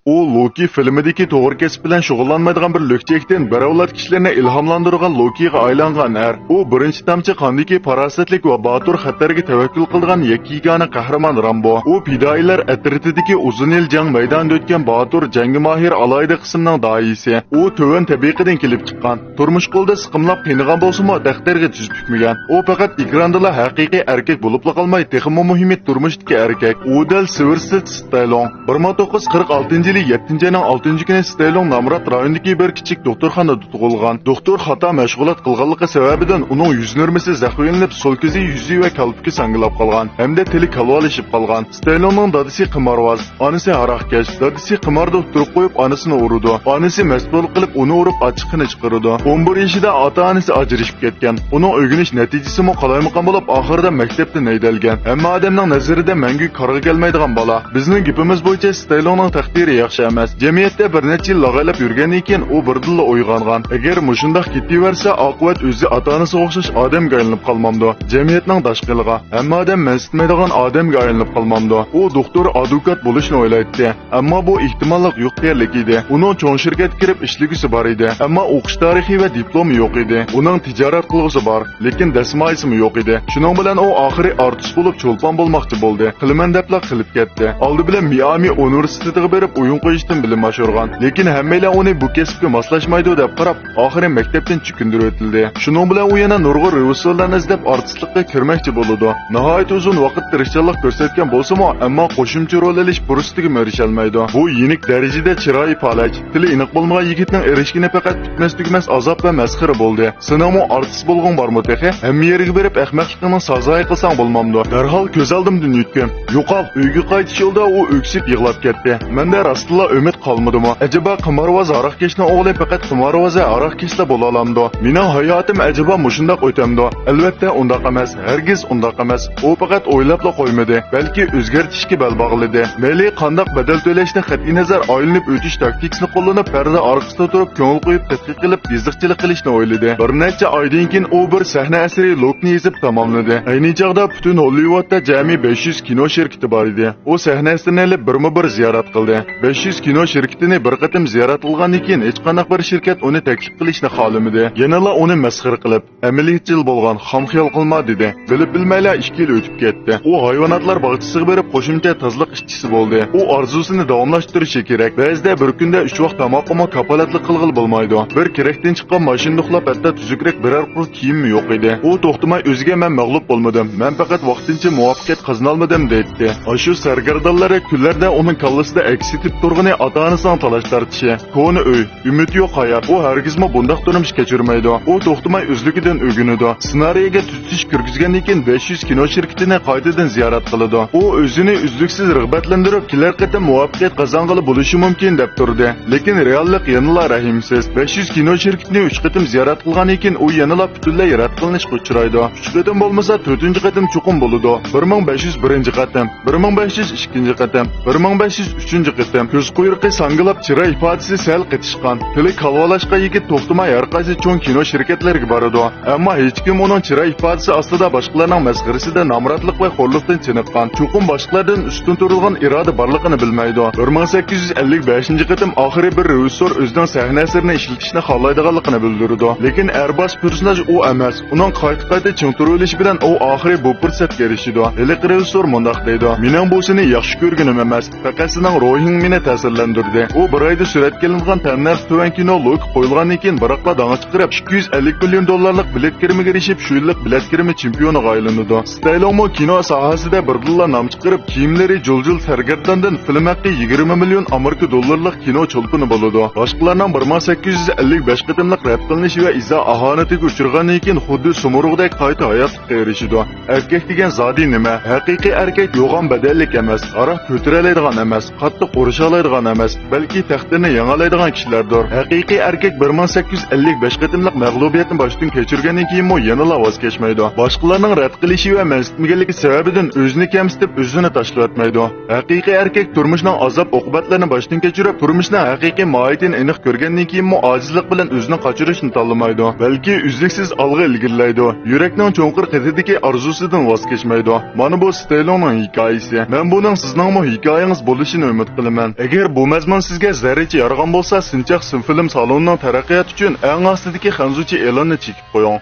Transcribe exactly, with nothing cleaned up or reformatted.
ئۇ لوكى فىلىمىدىكى توغرا كەسىپ بىلەن شۇغۇللانمايدىغان بىر لۆكچەكتىن بىراۋلار كىشىلەرنى ئىلھاملاندۇرغان لوكىغا ئايلانغان ئەر. ئۇ بىرىنچى تامچە قاندىكى پاراسەتلىك ۋە باتۇر خەتەرگە تەۋەككۈل قىلىدىغان يەككە-يېگانە قەھرىمان رامبو. ئۇ پىدائىيلار ئەترىتىدىكى ئۇزۇن يىل جەڭ مەيدانىدا ئۆتكەن باتۇر، جەڭگە ماھىر ئالاھىدە قىسىمنىڭ داھىيسى. ئۇ تۆۋەن تەبىقىدىن كېلىپ چىققان. تۇرمۇش قولىدا سىقىملاپ قىينىغان بولسىمۇ، تەقدىرگە تۈز پۈكمىگەن. ئۇ پەقەت ئېكراندىلا ھەقىقىي ئەركەك بولۇپلا قالماي، تېخىمۇ مۇھىمى تۇرمۇشتىكى ئەركەك. ئۇ دەل سىلۋېستېر ستالون. بىر مىڭ توققۇز يۈز قىرىق ئالتىنچى يىلى يەتتىنچى ئاينىڭ ئالتىنچى كۈنى ستالون نامرات رايوندىكى بىر كىچىك دوختۇرخانىدا تۇغۇلغان. دوختۇر خاتا مەشغۇلات قىلغانلىقى سەۋەبىدىن ئۇنىڭ يۈز نۆرمىسى زەخىملىنىپ، سول كۆزى، يۈزى ۋە كالپۇكى ساڭگىلاپ قالغان ھەمدە تىلى كالۋالىشىپ قالغان. ستالوننىڭ دادىسى قىمارۋاز، ئانىسى ھاراقكەش. دادىسى قىماردا ئۇتتۇرۇپ قويۇپ، ئانىسىنى ئۇرىدۇ. ئانىسى مەست بولۇپ قېلىپ، ئۇنى ئۇرۇپ، ئاچچىقىنى چىقىرىدۇ. ئون بىر يېشىدا ئاتا-ئانىسى ئاجرىشىپ كەتكەن. ئۇنىڭ ئۆگىنىش نەتىجىسىمۇ قالايمىقان بولۇپ، ئاخىرىدا مەكتەپتىن ھەيدەلگەن. ھەممە ئادەمنىڭ نەزىرىدە مەڭگۈ كارغا كەلمەيدىغان بالا. بىزنىڭ گېپىمىز بويىچە ستالوننىڭ تەقدىرى ياخشى ئەمەس. جەمئىيەتتە بىر نەچچە يىل لاغايلاپ يۈرگەندىن كېيىن، ئۇ بىردىنلا ئويغانغان. ئەگەر مۇشۇنداق كېتىۋەرسە، ئاقىۋەت ئۆزى ئاتا-ئانىسىغا ئوخشاش ئادەمگە ئايلىنىپ قالمامدۇ؟ جەمئىيەتنىڭ داشقىلىغا، ھەممە ئادەم مەنسىتمەيدىغان ئادەمگە ئايلىنىپ قالمامدۇ؟ ئۇ دوختۇر، ئادۋوكات بولۇشنى ئويلايتتى. ئەمما بۇ ئېھتىماللىق يوق دېيەرلىك ئىدى. ئۇنىڭ چوڭ شىركەتكە كىرىپ ئىشلىگۈسى بار ئىدى. ئەمما ئوقۇش تارىخى ۋە دىپلومى يوق ئىدى. ئۇنىڭ تىجارەت قىلغۇسى بار، لېكىن دەسمايىسىمۇ يوق ئىدى. شۇنىڭ بىلەن ئۇ ئاخىرى ئارتىس بولۇپ چولپان بولماقچى بولدى. قىلىمەن دەپلا قىلىپ كەتتى. ئالدى بىلەن مىئامى ئۇنىۋېرسىتېتىغا بېرىپ ئويۇن قويۇشتىن بىلىم ئاشۇرغان. لېكىن ھەممەيلەن ئۇنى بۇ كەسىپكە ماسلاشمايدۇ دەپ قاراپ، ئاخىرى مەكتەپتىن چېكىندۈرۈۋېتىلدى. شۇنىڭ بىلەن ئۇ يەنە نۇرغۇن رېژىسسورلارنى ئىزدەپ ئارتىسلىققا كىرمەكچى بولىدۇ. ناھايىتى ئۇزۇن ۋاقىت تىرىشچانلىق كۆرسەتكەن بولسىمۇ، ئەمما قوشۇمچە رول ئېلىش پۇرسىتىگىمۇ ئېرىشەلمەيدۇ. بۇ يېنىك دەرىجىدە چىرايى پالەچ، تىلى ئېنىق بولمىغان يىگىتنىڭ ئېرىشكىنى پەقەت پۈتمەس-تۈگىمەس ئازاب ۋە مەسخىرە بولدى. سېنىڭمۇ ئارتىس بولغۇڭ بارمۇ تېخى؟ ھەممە يەرگە بېرىپ ئەخمەقلىقىڭنى سازايى قىلساڭ بولمامدۇ؟ دەرھال كۆز ئالدىمدىن يۆتكىن. يوقال! ئۆيگە قايتىش يولىدا ئۇ ئۆكسۈپ يىغلاپ كەتتى. مەندە راستتىنلا ئۈمىد قالمىدىمۇ؟ ئەجەبا قىمارۋاز ھاراقكەشنىڭ ئوغلى پەقەت قىمارۋاز ھاراقكەشلا بولالامدۇ؟ مېنىڭ ھاياتىم ئەجەبا مۇشۇنداق ئۆتەمدۇ؟ ئەلۋەتتە ئۇنداق ئەمەس، ھەرگىز ئۇنداق ئەمەس. ئۇ پەقەت ئويلاپلا قويمىدى، بەلكى ئۆزگەرتىشكە بەل باغلىدى. مەيلى قانداق بەدەل تۆلەشتىن قەتئىينەزەر، ئايلىنىپ ئۆتۈش تاكتىكىسىنى قوللىنىپ، پەردە ئارقىسىدا تۇرۇپ كۆڭۈل قويۇپ تەتقىق قىلىپ، يېزىقچىلىق قىلىشنى ئويلىدى. بىر نەچچە ئايدىن كېيىن ئۇ بىر سەھنە ئەسىرى لوكنى يېزىپ تاماملىدى. ئەينى چاغدا پۈتۈن ھوللىۋۇدتا جەمئىي بەش يۈز كىنو شىركىتى بار ئىدى. ئۇ سەھنە ئەسىرىنى ئېلىپ بىرمۇ بىر زىيارەت قىلدى. بەش يۈز كىنو شىركىتىنى بىر قېتىم زىيارەت قىلغاندىن كېيىن، ھېچقانداق بىر شىركەت ئۇنى تەكلىپ قىلىشنى خالىمىدى. يەنىلا ئۇنى مەسخىرە قىلىپ، ئەمەلىيەتچىل بولغان، خام خىيال قىلما، دېدى. بىلىپ بىلمەيلا ئىككى يىل ئۆتۈپ كەتتى. ئۇ ھايۋاناتلار باغچىسىغا بېرىپ قوشۇمچە تازىلىق ئىشچىسى بولدى. ئۇ ئارزۇسىنى داۋاملاشتۇرۇشى كېرەك. بەزىدە بىر كۈندە ئۈچ ۋاق تاماققىمۇ كاپالەتلىك قىلغىلى بولمايدۇ. بىر كېرەكتىن چىققان ماشىنىدا ئۇخلاپ، ھەتتا تۈزۈكرەك بىرەر قۇر كىيىممۇ يوق ئىدى. ئۇ توختىماي ئۆزىگە، مەن مەغلۇپ بولمىدىم، مەن پەقەت ۋاقتىنچە مۇۋەپپەقىيەت قازىنالمىدىم، دەيتتى. ئاشۇ سەرگەردانلىرى كۈنلەردە ئۇنىڭ كاللىسىدا ئەكس ئېتىپ تۇرغىنى ئاتا-ئانىسىنىڭ تالاش-تارتىشى، كونا ئۆي، ئۈمىد يوق ھايات. ئۇ ھەرگىزمۇ بۇنداق تۇرمۇش كەچۈرمەيدۇ. ئۇ توختىماي ئۆزلۈكىدىن ئۆگىنىدۇ. سېنارىيەگە تۈزىتىش كىرگۈزگەندىن كېيىن بەش يۈز كىنو شىركىتىنى قايتىدىن زىيارەت قىلىدۇ. ئۇ ئۆزىنى ئۈزلۈكسىز رىغبەتلەندۈرۈپ، كېلەر قېتىم مۇۋەپپەقىيەت قازانغىلى بولۇشى مۇمكىن دەپ تۇردى. لېكىن رېئاللىق يەنىلا رەھىمسىز. بەش يۈز كىنو شىركىتىنى ئۈچ قېتىم زىيارەت قىلغاندىن كېيىن ئۇ يەنىلا پۈتۈنلەي رەت قىلىنىشقا ئۇچرايدۇ. ئۈچ قېتىم بولمىسا، تۆتىنچى قېتىم چوقۇم بولىدۇ. بىر مىڭ بەش يۈز بىرىنچى قېتىم، بىر مىڭ بەش يۈز ئىككىنچى قېتىم، بىر مىڭ بەش يۈز ئۈچىنچى قېتىم. كۆز قۇيرۇقى ساڭگىلاپ، چىراي ئىپادىسى سەل قېتىشقان، تىلى كالۋالاشقان يىگىت توختىماي ھەر قايسى چوڭ كىنو شىركەتلىرىگە بارىدۇ. ئەمما ھېچكىم ئۇنىڭ چىراي ئىپادىسى ئاستىدا باشقىلارنىڭ مەسخىرىسىدە نامراتلىق ۋە خورلۇقتىن چېنىققان، چوقۇم باشقىلاردىن ئۈستۈن تۇرىدىغان ئىرادە بارلىقىنى بىلمەيدۇ. بىر مىڭ سەككىز يۈز ئەللىك بەشىنچى قېتىم ئاخىرى بىر رېژىسسور ئۆزىنىڭ سەھنە ئەسىرىنى ئىشلىتىشنى خالايدىغانلىقىنى بىلدۈرىدۇ. لېكىن ئەرباس پېرسوناژ ئۇ ئەمەس. ئۇنىڭ قايتا-قايتا چىڭ تۇرۇۋېلىشى بىلەن ئۇ ئاخىرى بۇ پۇرسەتكە ئېرىشىدۇ. ھېلىقى رېژىسسور مۇنداق دەيدۇ: «مېنىڭ بۇ سېنى ياخشى كۆرگىنىم ئەمەس، پەقەت سېنىڭ روھىڭ مېنى تەسىرلەندۈردى.» ئۇ بىر ئايدا سۈرەتكە ئېلىنغان تەننەرخى تۆۋەن كىنو لوكى قويۇلغاندىن كېيىن بىراقلا داڭ چىقىرىپ، ئىككى يۈز ئەللىك مىليون دوللارلىق بېلەت كىرىمىگە ئېرىشىپ، شۇ يىللىق بېلەت كىرىمى چېمپىيونىغا ئايلىنىدۇ. ستالونمۇ كىنو ساھەسىدە بىردىنلا نام چىقىرىپ، كىيىملىرى جۇل-جۇل سەرگەرداندىن فىلىم ھەققى يىگىرمە مىليون ئامېرىكا دوللىرىلىق كىنو چولپىنى بولىدۇ. باشقىلارنىڭ بىر مىڭ سەككىز يۈز ئەللىك بەش قېتىملىق رەت قىلىنىشى ۋە ئىزا-ئاھانىتىگە ئۇچرىغاندىن كېيىن خۇددى سۇمۇرغۇدەك قايتا ھاياتلىققا ئېرىشىدۇ. ئەركەك دېگەن زادى نېمە؟ ھەقىقىي ئەركەك يوغان بەدەنلىك ئەمەس، ھاراق كۆتۈرەلەيدىغان ئەمەس، قاتتىق ئۇرۇشالايدىغان ئەمەس، بەلكى تەقدىرنى يېڭەلەيدىغان كىشىلەردۇر. ھەقىقىي ئەركەك بىر مىڭ سەككىز يۈز ئەللىك بەش قېتىملىق مەغلۇبىيەتنى باشتىن كەچۈرگەندىن كېيىنمۇ يەنىلا ۋاز كەچمەيدۇ. باشقىلارنىڭ رەت قىلىشى ۋە مەنسىتمىگەنلىكى سەۋەبىدىن ئۆزىنى كەمسىتىپ، ئۆزىنى تاشلىۋەتمەيدۇ. ھەقىقىي ئەركەك تۇرمۇشنىڭ ئازاب-ئوقۇبەتلىرىنى باشتىن كەچۈرۈپ، تۇرمۇشنىڭ ھەقىقىي ماھىيىتىنى ئېنىق كۆرگەندىن كېيىنمۇ ئاجىزلىق بىلەن ئۆزىنى قاچۇرۇشنى تاللىمايدۇ، بەلكى ئۈزلۈكسىز ئالغا ئىلگىرىلەيدۇ. يۈرەكنىڭ چوڭقۇر قېتىدىكى ئارزۇسىدىن ۋاز كەچمەيدۇ. مانا بۇ ستالوننىڭ ھېكايىسى. مەن بۇنىڭ سىزنىڭمۇ ھېكايىڭىز بولۇشىنى ئۈمىد قىلىمەن. ئەگەر بۇ مەزمۇن سىزگە زەررىچە يارىغان بولسا، سىنچاق سىنفىلىم سالونىنىڭ تەرەققىياتى ئۈچۈن ئەڭ ئاستىدىكى خەنزۇچە ئېلاننى چېكىپ قويۇڭ.